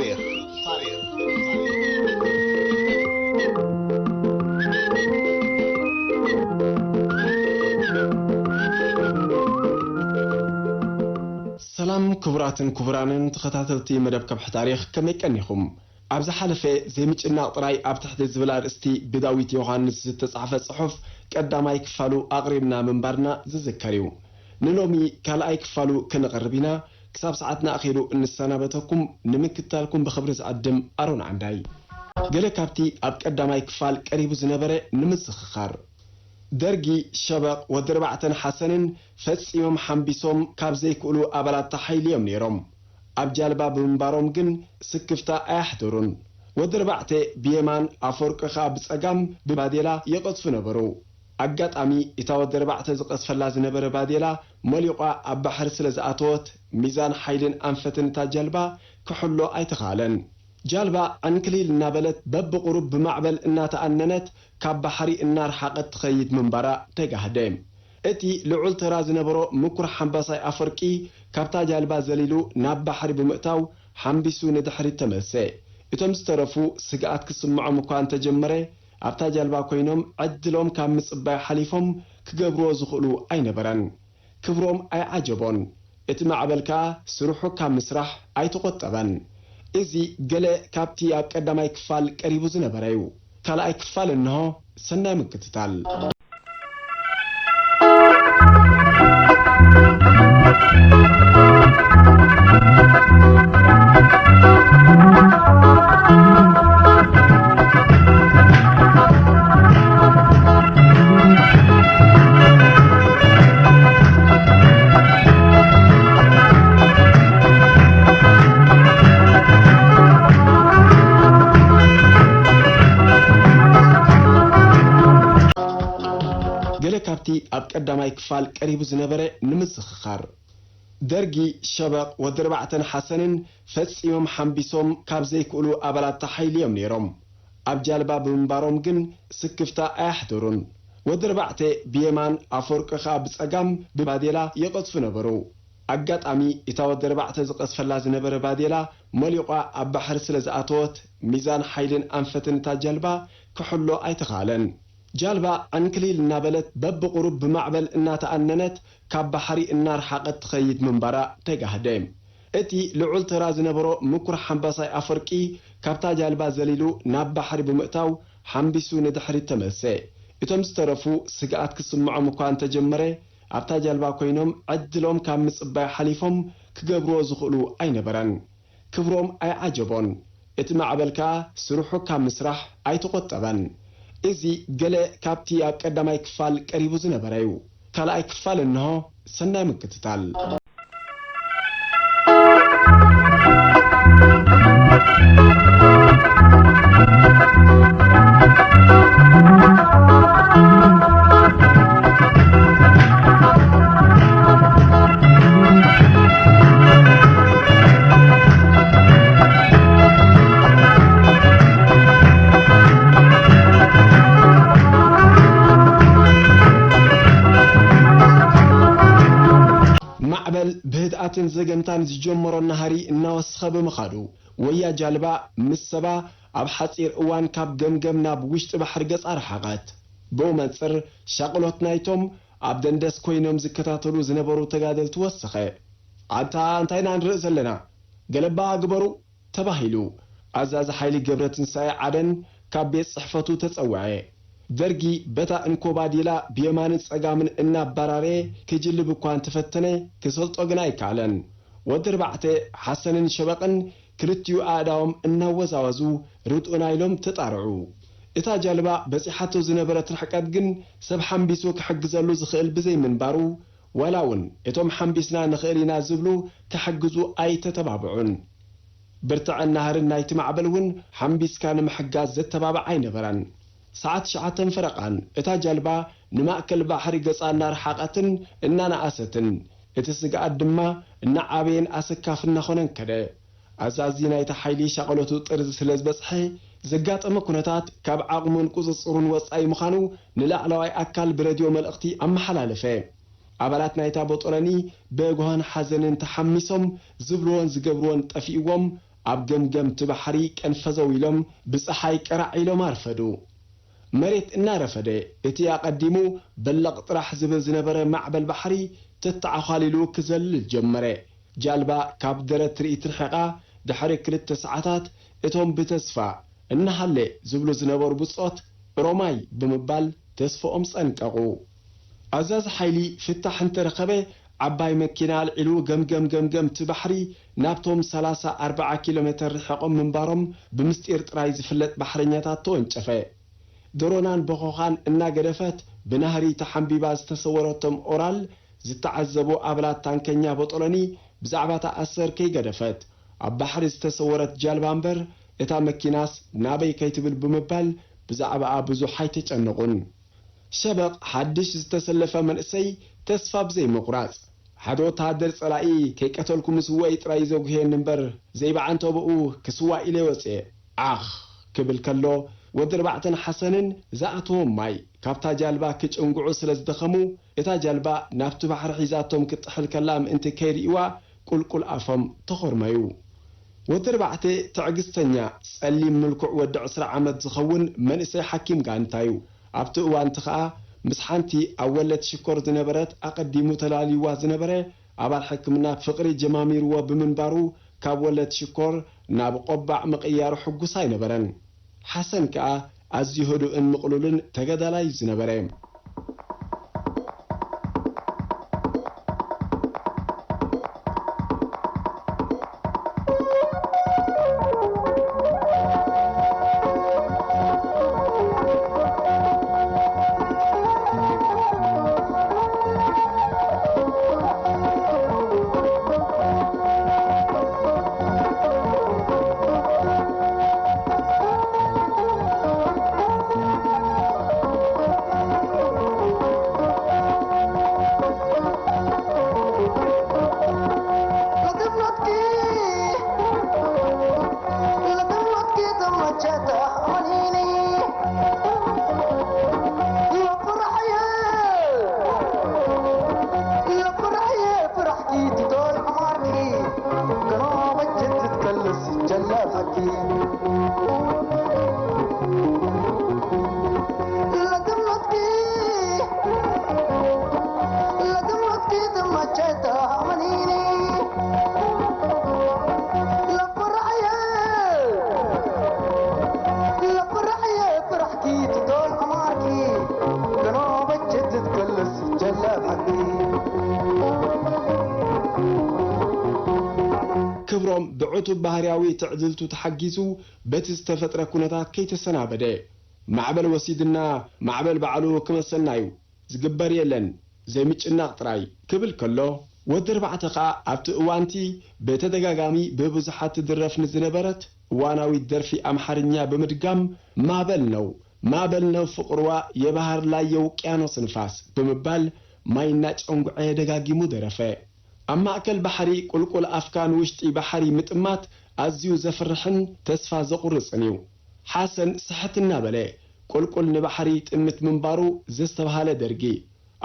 ሰላም ክቡራትን ክቡራንን ተኸታተልቲ መደብ ከብሒ ታሪኽ፣ ከመይ ቀኒኹም? ኣብ ዝሓለፈ ዘይምጭናቕ ጥራይ ኣብ ትሕቲ ዝብል ኣርእስቲ ብዳዊት ዮሃንስ ዝተጻሕፈ ጽሑፍ ቀዳማይ ክፋሉ ኣቕሪብና ምንባርና ዝዝከር እዩ። ንሎሚ ካልኣይ ክፋሉ ከነቕርብ ኢና። ክሳብ ሰዓትና ኣኺሉ እንሰናበተኩም፣ ንምክትታልኩም ብኽብሪ ዝዕድም ኣሮን ዓንዳይ። ገለ ካብቲ ኣብ ቀዳማይ ክፋል ቀሪቡ ዝነበረ ንምዝኽኻር። ደርጊ፣ ሸበቕ፣ ወዲ ኣርባዕተን ሓሰንን ፈጺሞም ሓምቢሶም ካብ ዘይክእሉ ኣባላት እታ ሓይሊ እዮም ነይሮም። ኣብ ጃልባ ብምንባሮም ግን ስክፍታ ኣየሕደሩን። ወዲ ኣርባዕተ ብየማን፣ ኣፈወርቂ ከኣ ብጸጋም ብባዴላ ይቐዝፉ ነበሩ። ኣጋጣሚ፣ እታ ወዲ ኣርባዕተ ዝቐዝፈላ ዝነበረ ባዴላ መሊቋ ኣብ ባሕሪ ስለ ዝኣተወት፣ ሚዛን ሓይልን ኣንፈትን እታ ጃልባ ክሕሎ ኣይተኻእለን። ጃልባ ዕንክሊል እናበለት በብቑሩብ ብማዕበል እናተኣነነት ካብ ባሕሪ እናረሓቐት ትኸይድ ምንባራ ተጋህደ። እቲ ልዑል ተራ ዝነበሮ ምኩር ሓምባሳይ ኣፈወርቂ ካብታ ጃልባ ዘሊሉ ናብ ባሕሪ ብምእታው ሓምቢሱ ንድሕሪት ተመልሰ። እቶም ዝተረፉ ስግኣት ክስምዖም እኳ እንተጀመረ፣ ኣብታ ጃልባ ኮይኖም ዕድሎም ካብ ምጽባይ ሓሊፎም ክገብርዎ ዝኽእሉ ኣይነበረን። ክብሮም ኣይዓጀቦን። እቲ ማዕበል ከኣ ስርሑ ካብ ምስራሕ ኣይተቖጠበን። እዚ ገለ ካብቲ ኣብ ቀዳማይ ክፋል ቀሪቡ ዝነበረ እዩ። ካልኣይ ክፋል እንሆ፣ ሰናይ ምክትታል። ገለ ካብቲ ኣብ ቀዳማይ ክፋል ቀሪቡ ዝነበረ ንምዝኽኻር። ደርጊ፣ ሸበቕ፣ ወዲ ኣርባዕተን ሓሰንን ፈጺሞም ሓምቢሶም ካብ ዘይክእሉ ኣባላት እታ ሓይሊ እዮም ነይሮም። ኣብ ጃልባ ብምንባሮም ግን ስክፍታ ኣየሕደሩን። ወዲ ኣርባዕተ ብየማን፣ ኣፈወርቂ ከኣ ብጸጋም ብባዴላ ይቐዝፉ ነበሩ። ኣጋጣሚ፣ እታ ወዲ ኣርባዕተ ዝቐዝፈላ ዝነበረ ባዴላ መሊቋ ኣብ ባሕሪ ስለ ዝኣተወት፣ ሚዛን ሓይልን ኣንፈትን እታ ጃልባ ክሕሎ ኣይተኻእለን። ጃልባ ዕንክሊል እናበለት በብቑሩብ ብማዕበል እናተኣነነት ካብ ባሕሪ እናረሓቐት ትኸይድ ምንባራ ተጋህደ። እቲ ልዑል ተራ ዝነበሮ ምኩር ሓምባሳይ ኣፈወርቂ ካብታ ጃልባ ዘሊሉ ናብ ባሕሪ ብምእታው ሓምቢሱ ንድሕሪት ተመልሰ። እቶም ዝተረፉ ስግኣት ክስምዖም እኳ እንተጀመረ፣ ኣብታ ጃልባ ኮይኖም ዕድሎም ካብ ምጽባይ ሓሊፎም ክገብርዎ ዝኽእሉ ኣይነበረን። ክብሮም ኣይዓጀቦን። እቲ ማዕበል ከኣ ስርሑ ካብ ምስራሕ ኣይተቖጠበን። እዚ ገለ ካብቲ ኣብ ቀዳማይ ክፋል ቀሪቡ ዝነበረ እዩ። ካልኣይ ክፋል እንሆ፣ ሰናይ ምክትታል። ማዕበል ብህድኣትን ዘገምታን ዝጀመሮ ናህሪ እናወሰኸ ብምኻዱ፣ ወያ ጃልባ ምስ ሰባ ኣብ ሓጺር እዋን ካብ ገምገም ናብ ውሽጢ ባሕሪ ገጻ ረሓቐት። ብኡ መንጽር፣ ሻቕሎት ናይቶም ኣብ ደንደስ ኮይኖም ዝከታተሉ ዝነበሩ ተጋደልቲ ወሰኸ። ኣንታ እንታይ ኢና ንርኢ ዘለና? ገለባ ግበሩ! ተባሂሉ። ኣዛዚ ሓይሊ ገብረትንሳኤ ዓደን ካብ ቤት ጽሕፈቱ ተጸውዐ። ደርጊ በታ እንኮ ባዴላ ብየማንን ጸጋምን እናባራረየ ክጅልብ እኳ እንተፈተነ፣ ክሰልጦ ግና ኣይከኣለን። ወዲ ኣርባዕተ፣ ሓሰንን ሸበቕን ክልቲኡ ኣእዳዎም እናወዛወዙ ርድኡና ኢሎም ተጣርዑ። እታ ጃልባ በጺሓቶ ዝነበረት ርሕቀት ግን ሰብ ሓምቢሱ ክሕግዘሉ ዝኽእል ብዘይምንባሩ፣ ዋላ እውን እቶም ሓምቢስና ንኽእል ኢና ዝብሉ ክሕግዙ ኣይተተባብዑን። ብርትዐን ናህርን ናይቲ ማዕበል እውን ሓምቢስካ ንምሕጋዝ ዘተባብዕ ኣይነበረን። ሰዓት ትሽዓተን ፈረቓን እታ ጃልባ ንማእከል ባሕሪ ገጻ እናረሓቐትን እናነኣሰትን፣ እቲ ስግኣት ድማ እናዓበየን ኣሰካፊ እናኾነን ከደ። ኣዛዚ ናይቲ ሓይሊ ሻቕሎቱ ጥርዚ ስለ ዝበጽሐ፣ ዘጋጠመ ኩነታት ካብ ዓቕሙን ቁጽጽሩን ወጻኢ ምዃኑ ንላዕለዋይ ኣካል ብሬድዮ መልእኽቲ ኣመሓላለፈ። ኣባላት ናይታ ቦጦሎኒ ብጓህን ሓዘንን ተሓሚሶም፣ ዝብልዎን ዝገብርዎን ጠፊእዎም፣ ኣብ ገምገምቲ ባሕሪ ቀንፈዘው ኢሎም ብጸሓይ ቀራዕ ኢሎም ኣርፈዱ። መሬት እናረፈደ፣ እቲ ኣቐዲሙ በለቕ ጥራሕ ዝብል ዝነበረ ማዕበል ባሕሪ ተተዓዃሊሉ ክዘልል ጀመረ። ጃልባ ካብ ደረት ትርኢት ርሒቓ ድሕሪ ክልተ ሰዓታት፣ እቶም ብተስፋ እናሃለ ዝብሉ ዝነበሩ ብጾት ሮማይ ብምባል ተስፍኦም ጸንቀቑ። ኣዛዚ ሓይሊ ፍታሕ እንተረኸበ፣ ዓባይ መኪና ኣልዒሉ ገምገም ገምገም እቲ ባሕሪ ናብቶም ሰላሳ ኣርብዓ ኪሎ ሜተር ርሒቖም ምንባሮም ብምስጢር ጥራይ ዝፍለጥ ባሕረኛታት ተወንጨፈ። ድሮናን በኾኻን እናገደፈት ብናህሪ ተሓንቢባ ዝተሰወረቶም ኦራል ዝተዓዘቡ ኣባላት ታንከኛ ቦጦሎኒ ብዛዕባ እታ ኣሰር ከይገደፈት፣ ኣብ ባሕሪ ዝተሰወረት ጃልባ እምበር እታ መኪናስ ናበይ ከይትብል ብምባል ብዛዕባኣ ብዙሕ ኣይተጨነቑን። ሸበቕ ሓድሽ ዝተሰለፈ መንእሰይ ተስፋ ብዘይምቑራጽ፣ ሓደ ወተሃደር ጸላኢ ከይቀተልኩ ምስወይ ጥራይ ዘጉህየኒ እምበር ዘይበዓንተቦኡ ክስዋእ ኢለ ወጽየ። ዓኽ ክብል ከሎ፣ ወዲ ኣርባዕተን ሓሰንን ዝኣተዎም ማይ ካብታ ጃልባ ክጭንጉዑ ስለ ዝደኸሙ፣ እታ ጃልባ ናብቲ ባሕሪ ሒዛቶም ክትጥሕል ከላ ምእንቲ ከይርእይዋ ቁልቁል ኣፎም ተኾርመዩ። ወዲ ኣርባዕተ ትዕግስተኛ፣ ጸሊም ምልኩዕ ወዲ ዕስራ ዓመት ዝኸውን መንእሰይ ሓኪም ጋንታዩ። ኣብቲ እዋንቲ ኸኣ ምስ ሓንቲ ኣብ ወለት ሽኮር ዝነበረት ኣቐዲሙ ተላልይዋ ዝነበረ ኣባል ሕክምና ፍቕሪ ጀማሚርዎ ብምንባሩ፣ ካብ ወለት ሽኮር ናብ ቆባዕ ምቕያሩ ሕጉስ ኣይነበረን። ሓሰን ከኣ ኣዝዩ ህዱእን ምቕሉልን ተጋዳላይ እዩ ዝነበረ። ክብሮም ብዕቱብ ባህርያዊ ትዕድልቱ ተሓጊዙ በቲ ዝተፈጥረ ኩነታት ከይተሰናበደ፣ "ማዕበል ወሲድና፣ ማዕበል ባዕሉ ክመሰልና እዩ፣ ዝግበር የለን፣ ዘይምጭናቕ ጥራይ" ክብል ከሎ፣ ወዲ ኣርባዕተ ኸኣ ኣብቲ እዋንቲ ብተደጋጋሚ ብብዙሓት ትድረፍ ንዝነበረት እዋናዊት ደርፊ ኣምሓርኛ ብምድጋም፣ "ማዕበል ነው፣ ማዕበል ነው ፍቅርዋ፣ የባህር ላይ የውቅያኖስ ንፋስ" ብምባል ማይ እናጨንጉዐ ደጋጊሙ ደረፈ። ኣብ ማእከል ባሕሪ ቁልቁል ኣፍካ ንውሽጢ ባሕሪ ምጥማት ኣዝዩ ዘፍርሕን ተስፋ ዘቑርጽን እዩ። ሓሰን ስሕት እናበለ ቁልቁል ንባሕሪ ይጥምት ምንባሩ ዘስተብሃለ ደርጊ፣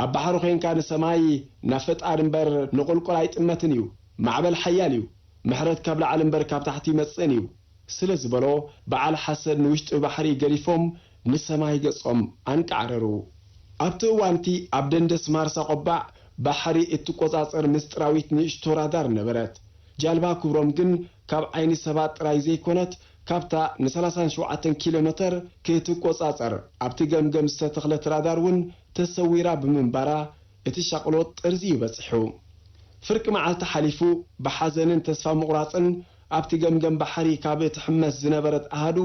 "ኣብ ባሕሪ ኾይንካ ንሰማይ ናብ ፈጣሪ እምበር ንቁልቁል ኣይጥመትን እዩ። ማዕበል ሓያል እዩ። ምሕረት ካብ ላዕሊ እምበር ካብ ታሕቲ ይመጽእን እዩ" ስለ ዝበሎ፣ በዓል ሓሰን ንውሽጢ ባሕሪ ገዲፎም ንሰማይ ገጾም ኣንቃዕረሩ። ኣብቲ እዋንቲ ኣብ ደንደስ ማርሳ ቆባዕ ባሕሪ እትቆጻጸር ምስጢራዊት ንእሽቶ ራዳር ነበረት። ጃልባ ክብሮም ግን ካብ ዓይኒ ሰባት ጥራይ ዘይኮነት፣ ካብታ ን ሰላሳን ሸውዓተን ኪሎ ሜተር ክትቆጻጸር ኣብቲ ገምገም ዝተተኽለት ራዳር እውን ተሰዊራ ብምንባራ፣ እቲ ሻቕሎት ጠርዚ'ዩ በጺሑ። ፍርቂ መዓልቲ ሓሊፉ፣ ብሓዘንን ተስፋ ምቑራጽን ኣብቲ ገምገም ባሕሪ ካብ ትሕመስ ዝነበረት ኣሃዱ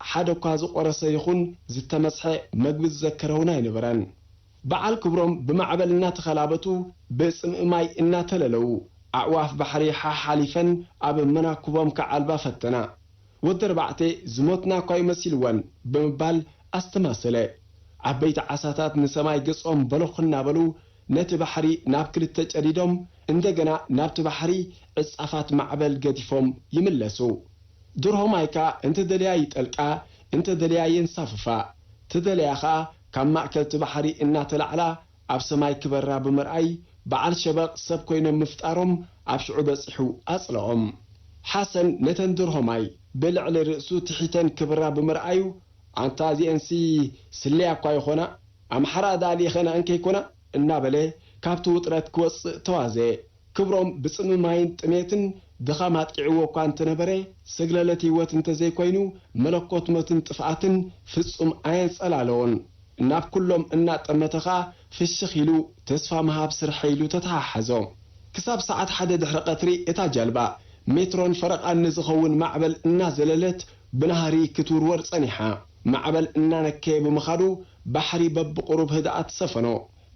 ሓደ እኳ ዝቖረሰ ይኹን ዝተመስሐ መግቢ ዝዘከረ እውን ኣይነበረን። በዓል ክብሮም ብማዕበል እናተኸላበቱ፣ ብጽምኢ ማይ እናተለለዉ፣ ኣዕዋፍ ባሕሪ ሓሓሊፈን ኣብ መናኩቦም ክዓልባ ፈተና። ወዲ ኣርባዕተ ዝሞትና እኳ እዩ መሲልወን ብምባል ኣስተማሰለ። ዓበይቲ ዓሳታት ንሰማይ ገጾም በሎኽ እናበሉ ነቲ ባሕሪ ናብ ክልተ ጨዲዶም፣ እንደገና ናብቲ ባሕሪ ዕጻፋት ማዕበል ገዲፎም ይምለሱ። ድርሆ ማይካ እንተ ደልያ ይጠልቃ፣ እንተ ደልያ የንሳፍፋ። ትደለያ ኸኣ ካብ ማእከል እቲ ባሕሪ እናተላዕላ ኣብ ሰማይ ክበራ ብምርኣይ፣ በዓል ሸበቕ ሰብ ኮይኖም ምፍጣሮም ኣብ ሽዑ በጺሑ ኣጽለኦም። ሓሰን ነተን ደርሆ ማይ ብልዕሊ ርእሱ ትሒተን ክብራ ብምርኣዩ፣ ኣንታ እዚኤንሲ ስለያ እኳ ይኾና፣ ኣምሓራ ደኣ ልኢኸንኣን ከይኮና እናበለ ካብቲ ውጥረት ክወጽእ ተዋዘየ። ክብሮም ብጽምማይን ጥሜትን ድኻም ኣጥቂዕዎ እኳ እንተነበረ፣ ሰግለለት ህይወት እንተዘይኮይኑ መለኮት ሞትን ጥፍኣትን ፍጹም ኣየንጸላለዎን። ናብ ኩሎም እናጠመተ ኸኣ ፍሽኽ ኢሉ፣ ተስፋ ምሃብ ስርሐይ ኢሉ ተተሓሓዞ። ክሳብ ሰዓት ሓደ ድሕሪ ቀትሪ እታ ጃልባ ሜትሮን ፈረቓን ንዝኸውን ማዕበል እናዘለለት ብናህሪ ክትውርወር ጸኒሓ። ማዕበል እናነከየ ብምኻዱ ባሕሪ በብቑሩብ ህድኣት ሰፈኖ።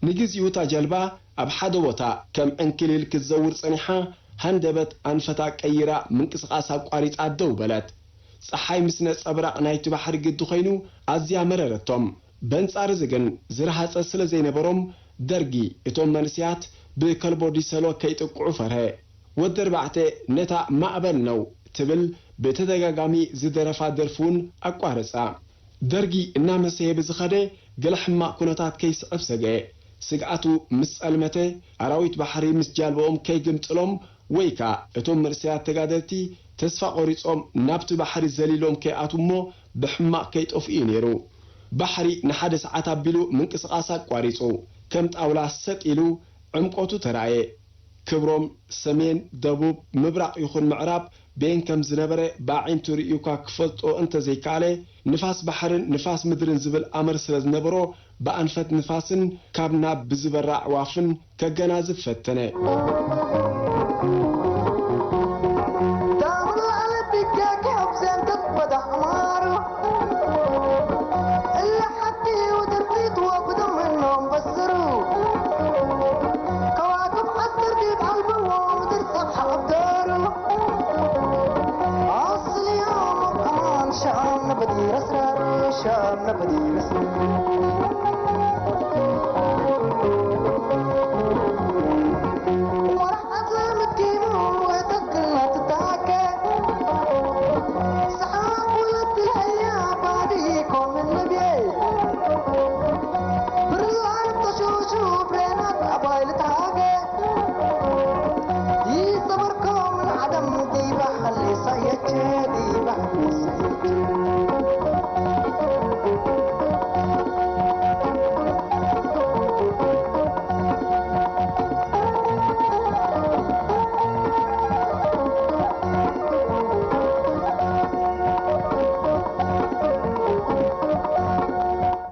ንግዜኡ እታ ጃልባ ኣብ ሓደ ቦታ ከም ዕንክሊል ክትዘውር ጸኒሓ፣ ሃንደበት ኣንፈታ ቀይራ ምንቅስቓስ ኣቋሪጻ ደው በለት። ጸሓይ ምስ ነጸብራቕ ናይቲ ባሕሪ ግዲ ኮይኑ ኣዝያ መረረቶም። በንጻር እዚ ግን ዝረሃጸ ስለ ዘይነበሮም ደርጊ እቶም መንእሰያት ብከልቦ ዲሰሎ ከይጥቅዑ ፈርሀ። ወዲ ኣርባዕተ ነታ ማዕበል ነው ትብል ብተደጋጋሚ ዝደረፋ ደርፊ እውን ኣቋረጻ። ደርጊ እናመሰየ ብዝኸደ ገለ ሕማቕ ኩነታት ከይስዕብ ሰግአ። ስግኣቱ ምስ ጸልመተ ኣራዊት ባሕሪ ምስ ጃልባኦም ከይግምጥሎም ወይ ከኣ እቶም መንእሰያት ተጋደልቲ ተስፋ ቆሪጾም ናብቲ ባሕሪ ዘሊሎም ከይኣትዉ እሞ ብሕማቕ ከይጠፍኡ እዩ ነይሩ። ባሕሪ ንሓደ ሰዓት ኣቢሉ ምንቅስቓስ ኣቋሪጹ፣ ከም ጣውላ ሰጥ ኢሉ ዕምቆቱ ተራእየ። ክብሮም፣ ሰሜን፣ ደቡብ፣ ምብራቕ ይኹን ምዕራብ በየን ከም ዝነበረ ብኣዒንቱ ርእዩ እኳ ክፈልጦ እንተዘይከኣለ፣ ንፋስ ባሕርን ንፋስ ምድርን ዝብል ኣምር ስለ ዝነበሮ፣ ብኣንፈት ንፋስን ካብ ናብ ብዝበራ ኣዕዋፍን ከገናዝብ ፈተነ።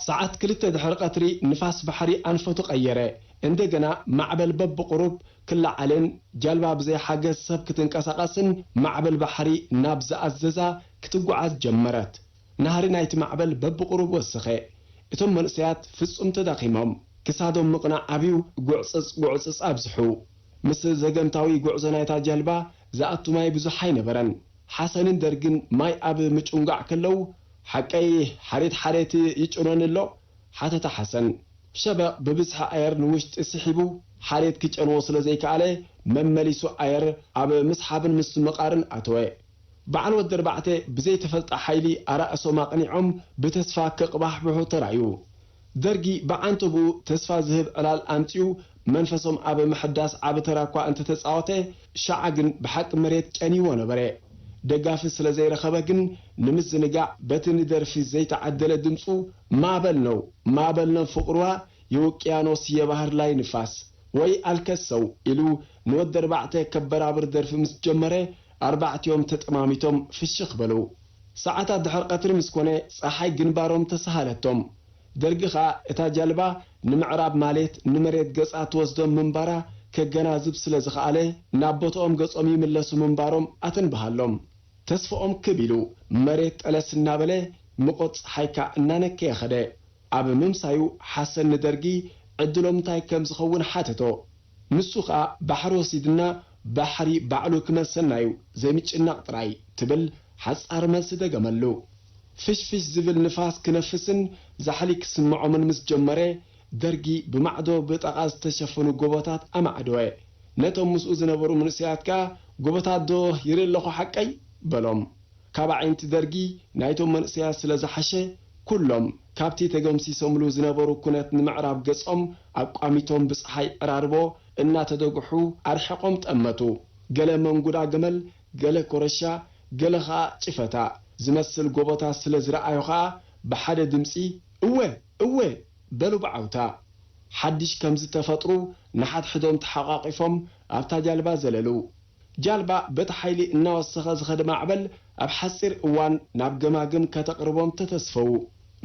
ሰዓት ክልተ ድሕሪ ቀትሪ ንፋስ ባሕሪ ኣንፈቱ ቀየረ። እንደገና ማዕበል በብቑሩብ ክለዓልን ጃልባ ብዘይ ሓገዝ ሰብ ክትንቀሳቐስን ማዕበል ባሕሪ ናብ ዝኣዘዛ ክትጓዓዝ ጀመረት። ናህሪ ናይቲ ማዕበል በብቑሩብ ወሰኸ። እቶም መንእሰያት ፍጹም ተዳኺሞም፣ ክሳዶም ምቕናዕ ኣብዩ ጉዕጽጽ ጉዕጽጽ ኣብዝሑ። ምስ ዘገምታዊ ጉዕዞ ናይታ ጃልባ ዝኣቱ ማይ ብዙሕ ኣይነበረን። ሓሰንን ደርግን ማይ ኣብ ምጭንጓዕ ከለዉ፣ ሓቀይ ሓሬት ሓሬት ይጭኖኒ ኣሎ? ሓተተ ሓሰን። ሸበቕ ብብዝሒ ኣየር ንውሽጢ ስሒቡ፣ ሓሬት ክጨንዎ ስለ ዘይከኣለ፣ መመሊሱ ኣየር ኣብ ምስሓብን ምስምቓርን ኣተወ። በዓል ወዲ ኣርባዕተ ብዘይተፈልጠ ሓይሊ ኣራእሶም ኣቕኒዖም ብተስፋ ክቕባሕብሑ ተራእዩ። ደርጊ ብዓንተብኡ ተስፋ ዝህብ ዕላል ኣምጺኡ መንፈሶም ኣብ ምሕዳስ ዓቢ ተራ እኳ እንተተጻወተ፣ ሸዓ ግን ብሓቂ መሬት ጨንይዎ ነበረ። ደጋፊ ስለ ዘይረኸበ ግን ንምዝንጋዕ በቲ ንደርፊ ዘይተዓደለ ድምጹ ማዕበል ነው፣ ማዕበል ነው ፍቕርዋ የውቅያኖስ የባህር ላይ ንፋስ ወይ ኣልከሰው ኢሉ ንወዲ ኣርባዕተ ከበራብር ደርፊ ምስ ጀመረ ኣርባዕቲኦም ተጠማሚቶም ፍሽኽ በሉ። ሰዓታት ድሕሪ ቀትሪ ምስ ኮነ ጸሓይ ግንባሮም ተሰሃለቶም። ደርጊ ኸኣ እታ ጃልባ ንምዕራብ ማለት ንመሬት ገጻ ትወስዶም ምንባራ ከገናዝብ ስለ ዝኸኣለ ናብ ቦታኦም ገጾም ይምለሱ ምንባሮም ኣተንብሃሎም። ተስፍኦም ክብ ኢሉ መሬት ጠለስ እናበለ ምቑር ጸሓይ ከኣ እናነከየ ኸደ። ኣብ ምምሳዩ ሓሰን ንደርጊ ዕድሎም እንታይ ከም ዝኸውን ሓተቶ። ንሱ ኸኣ ባሕሪ ወሲድና ባሕሪ ባዕሉ ክመልሰና እዩ፣ ዘይምጭናቕ ጥራይ ትብል ሓጻር መልሲ ደገመሉ። ፍሽፍሽ ዝብል ንፋስ ክነፍስን ዛሕሊ ክስምዖምን ምስ ጀመረ፣ ደርጊ ብማዕዶ ብጠቓ ዝተሸፈኑ ጎቦታት ኣማዕደወ። ነቶም ምስኡ ዝነበሩ መንእሰያት ከኣ፣ "ጎቦታት ዶ ይርኢ ኣለኹ ሓቀይ?" በሎም። ካብ ኣዒንቲ ደርጊ ናይቶም መንእሰያት ስለ ዝሓሸ፣ ኩሎም ካብቲ ተገምሲሶምሉ ዝነበሩ ኩነት ንምዕራብ ገጾም ኣቋሚቶም ብጸሓይ ዕራርቦ እናተደጉሑ ኣርሒቖም ጠመቱ። ገለ መንጉዳ ገመል ገለ ኮረሻ፣ ገለ ኸኣ ጭፈታ ዝመስል ጎቦታት ስለ ዝረኣዩ ኸኣ ብሓደ ድምጺ፣ "እወ! እወ!" በሉ ብዓውታ። ሓድሽ ከም ዝተፈጥሩ ንሓድሕዶም ተሓቋቒፎም ኣብታ ጃልባ ዘለሉ። ጃልባ በቲ ሓይሊ እናወሰኸ ዝኸደ ማዕበል ኣብ ሓጺር እዋን ናብ ገማግም ከተቕርቦም ተተስፈዉ።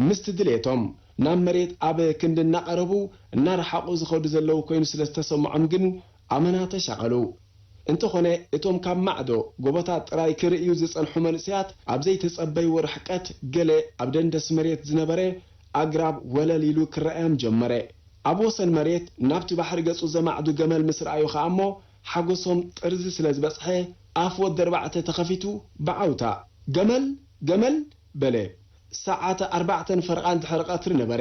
ምስቲ ድሌቶም ናብ መሬት ኣብ ክንዲ እናቐረቡ እናረሓቑ ዝኸዱ ዘለዉ ኮይኑ ስለ ዝተሰምዖም ግን ኣመና ተሻቐሉ። እንተኾነ እቶም ካብ ማዕዶ ጎቦታት ጥራይ ክርእዩ ዝጸንሑ መንእሰያት ኣብ ዘይተጸበይዎ ርሕቀት ገለ ኣብ ደንደስ መሬት ዝነበረ ኣግራብ ወለል ኢሉ ክረኣዮም ጀመረ። ኣብ ወሰን መሬት ናብቲ ባሕሪ ገጹ ዘማዕዱ ገመል ምስ ረኣዩ ኸኣ እሞ ሓጎሶም ጥርዚ ስለ ዝበጽሐ ኣፍ ወዲ ኣርባዕተ ተኸፊቱ ብዓውታ፣ "ገመል! ገመል!" በለ። ሰዓት ኣርባዕተን ፈረቓን ድሕሪ ቀትሪ ነበረ።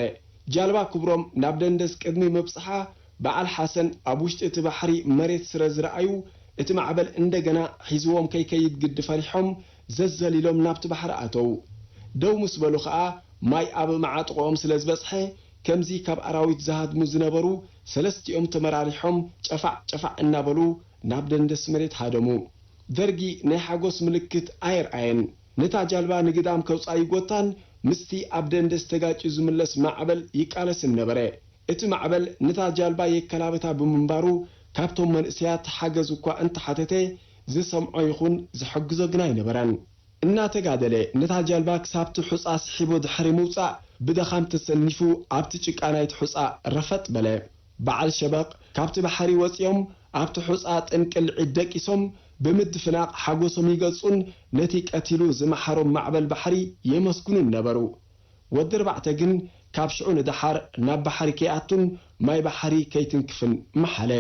ጃልባ ክብሮም ናብ ደንደስ ቅድሚ ምብጽሓ በዓል ሓሰን ኣብ ውሽጢ እቲ ባሕሪ መሬት ስረ ዝረኣዩ እቲ ማዕበል እንደገና ሒዝዎም ከይከይድ ግዲ ፈሪሖም ዘዘሊሎም ናብቲ ባሕሪ ኣተዉ። ደው ምስ በሉ ኸኣ ማይ ኣብ መዓጥቖኦም ስለ ዝበጽሐ ከምዚ ካብ ኣራዊት ዝሃድሙ ዝነበሩ ሰለስቲኦም ተመራሪሖም ጨፋዕ ጨፋዕ እናበሉ ናብ ደንደስ መሬት ሃደሙ። ደርጊ ናይ ሓጎስ ምልክት ኣየርኣየን። ነታ ጃልባ ንግዳም ከውጽኣ ይጎታን ምስቲ ኣብ ደንደስ ተጋጭዩ ዝምለስ ማዕበል ይቃለስን ነበረ። እቲ ማዕበል ነታ ጃልባ የከላብታ ብምንባሩ፣ ካብቶም መንእሰያት ሓገዝ እኳ እንተሓተተ፣ ዝሰምዖ ይኹን ዝሕግዞ ግና ኣይነበረን። እናተጋደለ ነታ ጃልባ ክሳብቲ ሑጻ ስሒቡ ድሕሪ ምውጻእ፣ ብድኻም ተሰኒፉ ኣብቲ ጭቃ ናይቲ ሑጻ ረፈጥ በለ። በዓል ሸበቕ ካብቲ ባሕሪ ወጺኦም ኣብቲ ሑጻ ጥንቅልዒት ደቂሶም ብምድፍናቕ ሓጎሶም ይገልጹን ነቲ ቀቲሉ ዝመሓሮም ማዕበል ባሕሪ የመስግኑን ነበሩ። ወዲ ኣርባዕተ ግን ካብ ሽዑ ንደሓር ናብ ባሕሪ ከይኣቱን ማይ ባሕሪ ከይትንክፍን መሓለ።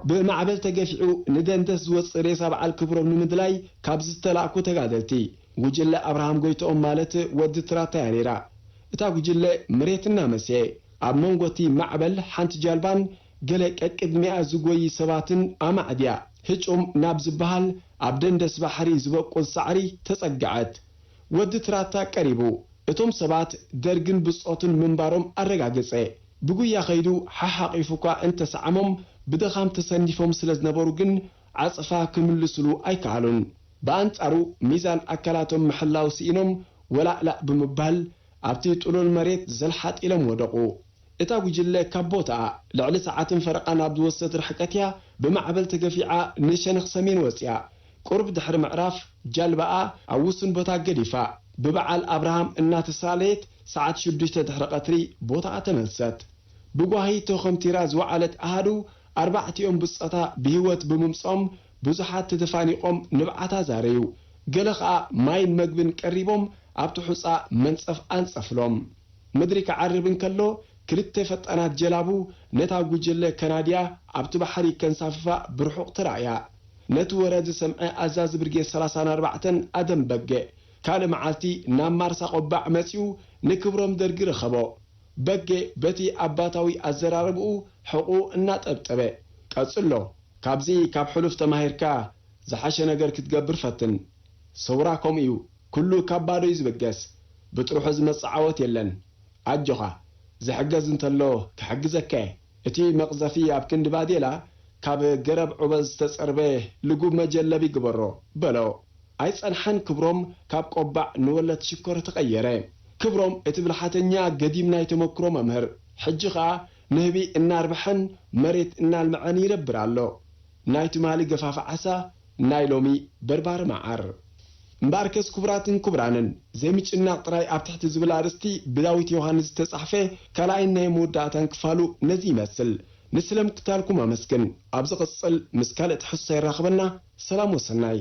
ብማዕበል ተገፊዑ ንደንደስ ዝወጽእ ሬሳ በዓል ክብሮም ንምድላይ ካብ ዝተላእኩ ተጋደልቲ፣ ጉጅለ ኣብርሃም ጎይትኦም ማለት ወዲ ትራታ እያ ነይራ። እታ ጉጅለ መሬት እናመስየ፣ ኣብ መንጎ እቲ ማዕበል ሓንቲ ጃልባን ገለ ቀቅድሚኣ ዝጎዪ ሰባትን ኣማዕድያ፣ ህጩም ናብ ዝበሃል ኣብ ደንደስ ባሕሪ ዝበቁል ሳዕሪ ተጸግዐት። ወዲ ትራታ ቀሪቡ፣ እቶም ሰባት ደርግን ብጾቱን ምንባሮም ኣረጋገጸ። ብጉያ ከይዱ ሓሓቒፉ እኳ እንተሰዓሞም፣ ብድኻም ተሰኒፎም ስለ ዝነበሩ ግን ዓጸፋ ክምልስሉ ኣይከኣሉን። ብኣንጻሩ ሚዛን ኣካላቶም ምሕላው ስኢኖም ወላእላእ ብምባል ኣብቲ ጥሉል መሬት ዘልሓጥ ኢሎም ወደቑ። እታ ጉጅለ ካብ ቦታኣ ልዕሊ ሰዓትን ፈረቓን ኣብ ዝወስድ ርሕቀት እያ ብማዕበል ተገፊዓ ንሸነኽ ሰሜን ወጺኣ። ቁሩብ ድሕሪ ምዕራፍ፣ ጃልባኣ ኣብ ውሱን ቦታ ገዲፋ፣ ብበዓል ኣብርሃም እናተሳለየት፣ ሰዓት ሽዱሽተ ድሕሪ ቀትሪ ቦታኣ ተመልሰት። ብጓሂ ተኾምቲራ ዝወዓለት ኣሃዱ፣ ኣርባዕቲኦም ብጾታ ብህይወት ብምምጾም፣ ብዙሓት ተተፋኒቖም ንብዓታ ዛረዩ። ገለ ኸኣ ማይን መግብን ቀሪቦም፣ ኣብቲ ሑጻ መንጸፍ ኣንጸፍሎም። ምድሪ ክዓርብ እንከሎ፣ ክልተ ፈጣናት ጀላቡ ነታ ጉጅለ ከናድያ ኣብቲ ባሕሪ ከንሳፍፋ ብርሑቕ ተራእያ። ነቲ ወረ ዝሰምዐ ኣዛዚ ብርጌድ ሰላሳን ኣርባዕተን ኣደም በጌ፣ ካልእ መዓልቲ ናብ ማርሳ ቆባዕ መጺኡ ንክብሮም ደርጊ ረኸቦ። በጌ በቲ ኣባታዊ ኣዘራርብኡ ሕቑኡ እናጠብጠበ፣ "ቀጽሎ፣ ካብዚ ካብ ሕሉፍ ተማሂርካ ዝሓሸ ነገር ክትገብር ፈትን። ሰውራ ከምኡ እዩ፣ ኩሉ ካብ ባዶ እዩ ዝብገስ። ብጥርሑ ዝመጽእ ዓወት የለን። ኣጆኻ፣ ዝሕገዝ እንተሎ ክሕግዘካ እየ። እቲ መቕዘፊ ኣብ ክንዲ ባዴላ ካብ ገረብ ዑበ ዝተጸርበ ልጉብ መጀለቢ ግበሮ" በሎ። ኣይጸንሓን ክብሮም ካብ ቆባዕ ንወለት ሽኮር ተቐየረ። ክብሮም እቲ ብልሓተኛ ገዲም ናይ ተመክሮ መምህር፣ ሕጂ ኸኣ ንህቢ እናርብሐን መሬት እናልምዐን ይነብር ኣሎ። ናይ ትማሊ ገፋፍ ዓሳ፣ ናይ ሎሚ በርባሪ መዓር። እምበኣርከስ ክቡራትን ክቡራንን፣ ዘይምጭናቕ ጥራይ ኣብ ትሕቲ ዝብል ኣርእስቲ ብዳዊት ዮሃንስ ዝተጻሕፈ ካልኣይን ናይ መወዳእታን ክፋሉ ነዚ ይመስል። ንስለ ምክታልኩም ኣመስግን። ኣብ ዝቕጽል ምስ ካልእ ትሕዝቶ የራኽበና። ሰላም ወሰናይ።